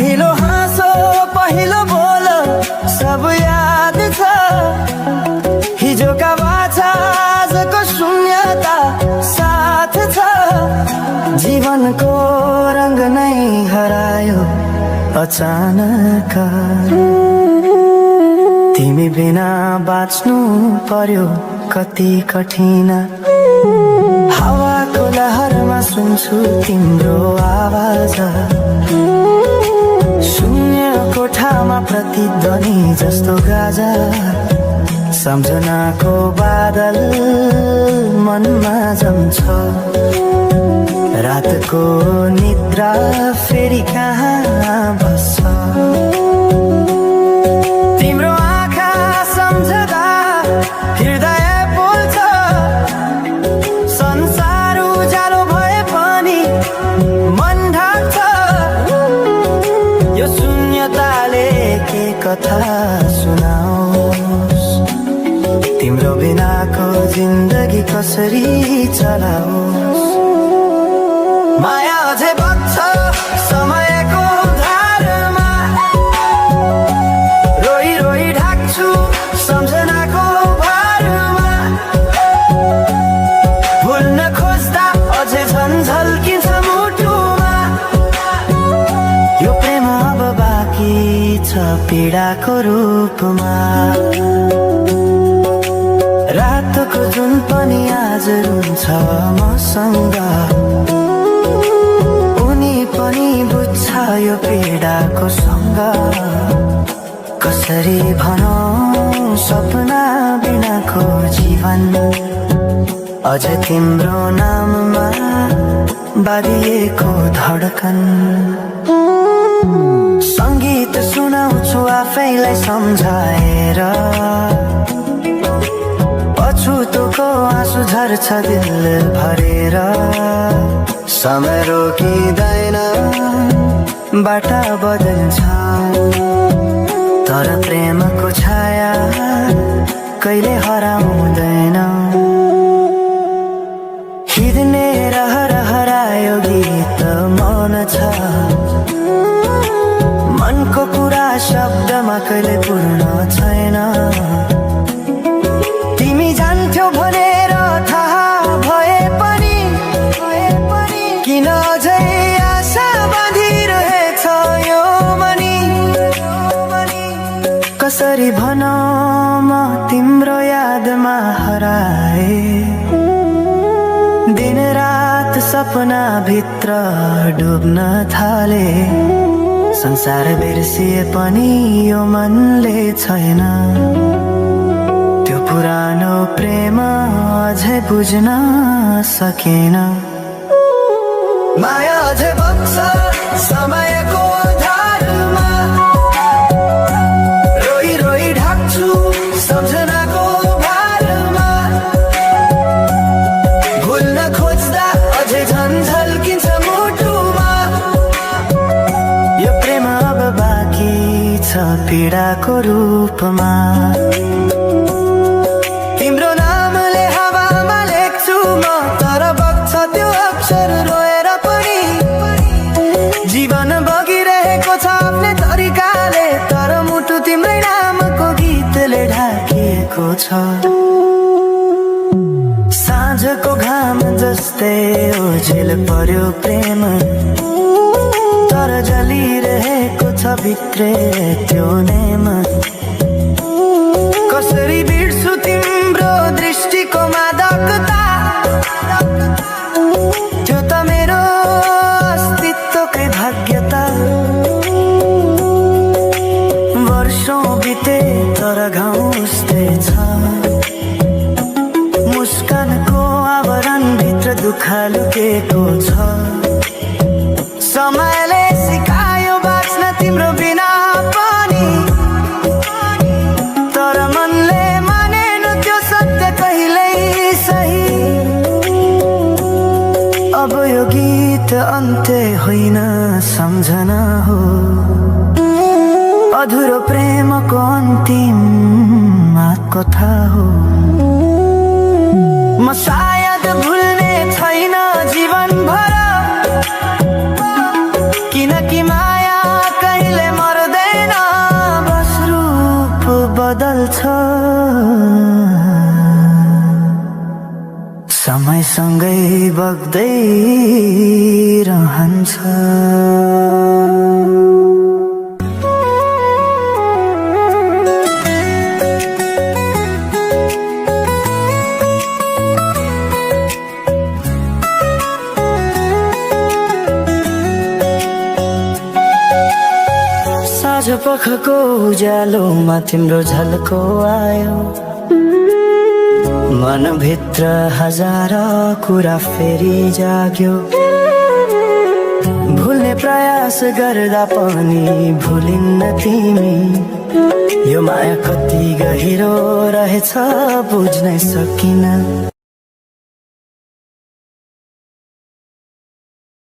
पहिलो हाँसो पहिलो बोल सब याद छ। हिजोका बाछा आजको शून्यता साथ छ। जीवनको रंग नै हरायो अचानक। तिमी बिना बाँच्नु पर्यो कति कठिन। हावाको लहरमा सुन्छु तिम्रो आवाज। शून्य कोठामा प्रतिध्वनि जस्तो गाजा। सम्झनाको बादल मनमा जम्छ। रातको निद्रा फेरि कहाँ बस्छ। तिम्रो आँखा सम्झदा हृदय बोल्छ। संसार उज्यालो भए पनि मन ढाक्छ। यो शून्यताले के कथा सुनाओस्। तिम्रो बिनाको जिन्दगी कसरी चलाओस्। माया अझै बग्छ समयको धारमा। रोई रोई ढाक्छु सम्झनाको भारमा। भुल्न खोज्दा अझै झन् झल्किन्छ मुटुमा। यो प्रेम अब बाँकी छ पीडाको रूपमा। रातको जुन पनि आज रुन्छ मसँग। उनी पनि बुझ्छ यो पीडाको सँग। कसरी भनौं सपना बिनाको जीवन। अझ तिम्रो नाममा बाँधिएको धडकन। संगीत सुनाउँछु आफैलाई सम्झाएर। पछुतोको आँसु झर्छ दिल भरेर। समय रोकिँदैन बाटा बदल्छ। तर प्रेमको छाया कहिले हराउँदैन। हिँड्ने रहर हरायो गीत मौन छ। मनको कुरा शब्दमा कहिले पूर्ण छैन। तिमी जान्थ्यौ भनेर थाहा भए पनि किन अझै आशा बाँधिरहेछ यो मनी। कसरी भनौं म तिम्रो यादमा हराए। दिन रात सपना भित्र डुब्न थाले। संसार बिर्सिए पनि यो मनले छैन। त्यो पुरानो प्रेम अझै बुझ्न सकेन। माया अझै बग्छ समयको धारमा। रोई रोई ढाक्छु सम्झनाको भारमा। भुल्न खोज्दा अझै झन् झल्किन्छ मुटुमा। यो प्रेम अब बाँकी छ पीडाको रूपमा। तिम्रो नामले हावामा लेख्छु म तर बग्छ त्यो अक्षर रोएर पनि। जीवन बगिरहेको छ आफ्नै तरिकाले। तर मुटु तिम्रै नामको गीतले ढाकिएको छ। साँझको घाम जस्तै ओझेल पर्यो प्रेम। तर जलिरहेको छ भित्रै त्यो नेम। कसरी बिर्सु तिम्रो दृष्टिको मादकता। त्यो त मेरो अस्तित्वकै भाग्यता। वर्षौं बिते तर घाउ उस्तै छ। मुस्कानको आवरण भित्र दुःख लुकेको छ। समयले सिकायो बाँच्न तिम्रो बिना पनि। तर मनले मानेन त्यो सत्य कहिल्यै सही। अब यो गीत अन्त्य होइन सम्झना हो। अधुरो प्रेमको अन्तिम कथा हो। म सायद भुल्ने छैन जीवन भर। किनकि माया कहिले समयसँगै बग्दै रहन्छ। साँझ पखको उज्यालोमा तिम्रो झल्को आयो, मनभित्र हजार कुरा फेरि जाग्यो। भुल्ने प्रयास गर्दा पनि भुलिन्न तिमी, यो माया कति गहिरो रहेछ बुझ्नै सकिन।